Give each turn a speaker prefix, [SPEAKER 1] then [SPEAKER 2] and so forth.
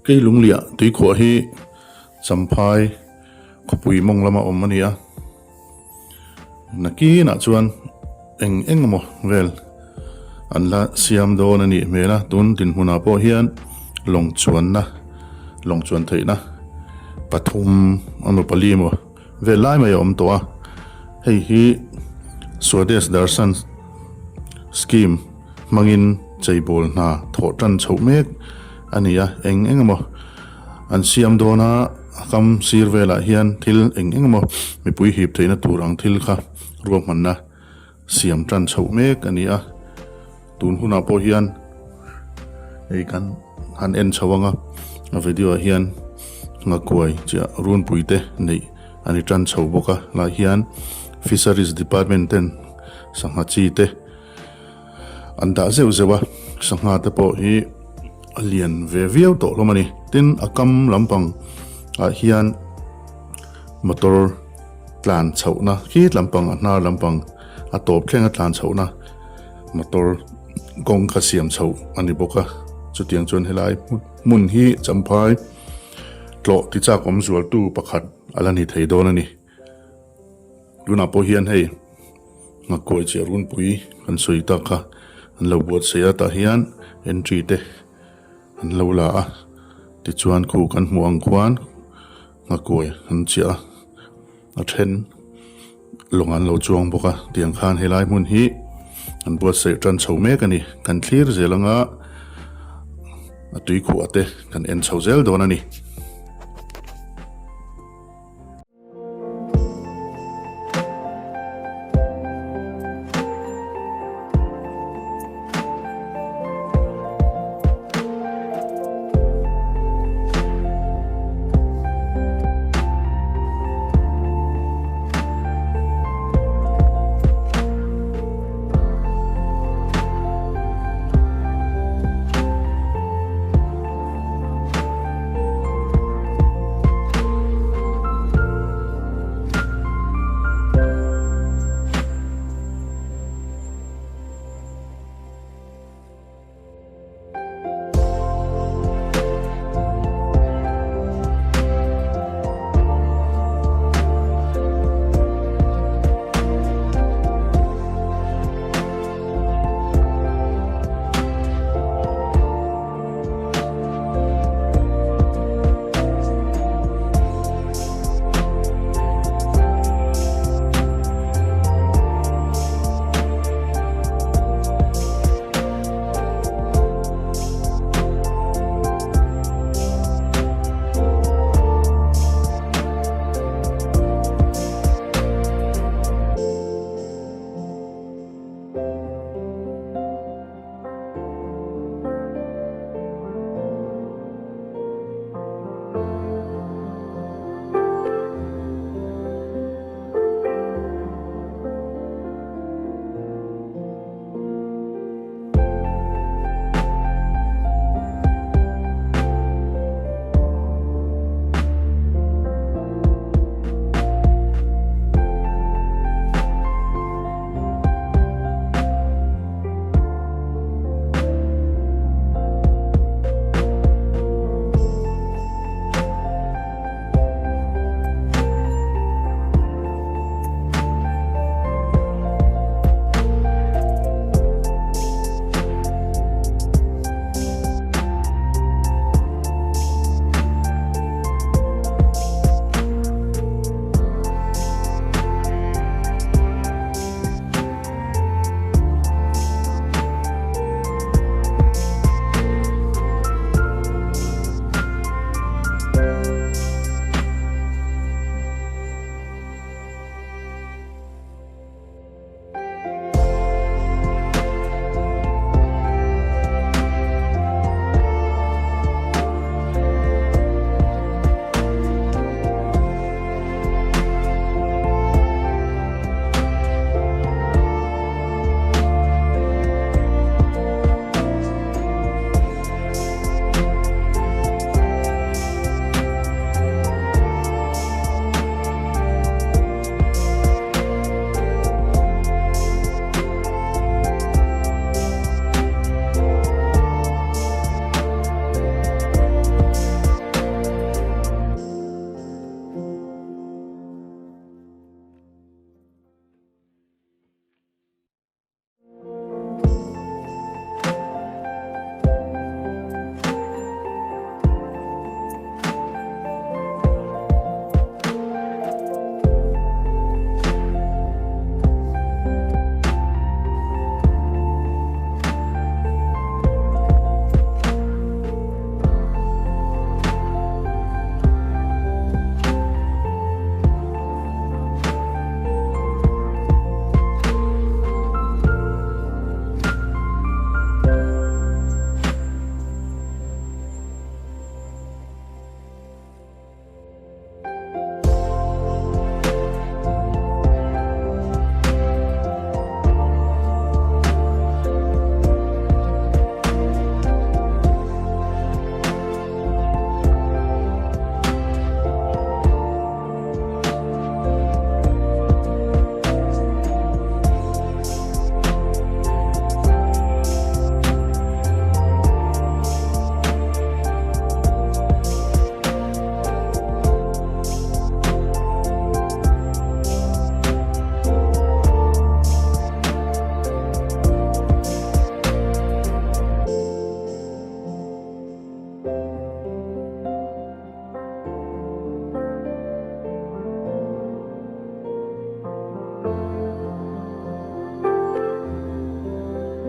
[SPEAKER 1] Keilungliah tuikhuah hi Champhai khawpui mawng lama awm a ni a. Nakinah chuan eng eng emaw vel an la siam dawn a nih hmel a, tun dinhmunah pawh hian lawng chuanna lawng chuan theihna pathum emaw pali emaw vel lai mai a awm tawh a, hei hi Swadesh Darshan scheme hmangin cheibawl hna thawh tan chhoh mek a ni a, eng eng emaw an siam dawn a. A kam sir velah hian thil eng eng emaw mipui hip theihna tur ang thil kha ruahmanna siam tan chhoh mek a ni a, tun hunah pawh hian hei kan han en chho ang a, a video ah hian nghakuai chiah runpui te neih a ni tan chho bawk a, lai hian fisheries department ten sangha chi te An dah zeuh zeuh a, sangha te pawh hi a lian ve viau tawh hlawm a ni. Tin, a kam lampang ah hian motor tlan chhohna khit lampang a hnar lampang a tawp thleng a tlan chhohna motor kawng kha siam chhoh a ni bawk a. Chutiang chuan helai hmun hi Champhai tlawh tichak awm zualtu pakhat a la ni thei dawn a ni. Tunah pawh hian hei Nghakuai chiah runpui kan sawi tak kha an lo buatsaih a tah hian entry te an lo la a tichuan khu kan hmuh ang khuan Nghakuai an chiah a a then lawng an lo chuang bawk a tiang khan helai hmun hi an buatsaih tan chho mek a ni kan thlir zel anga a tuikhuah te kan en chho zel dawn a ni.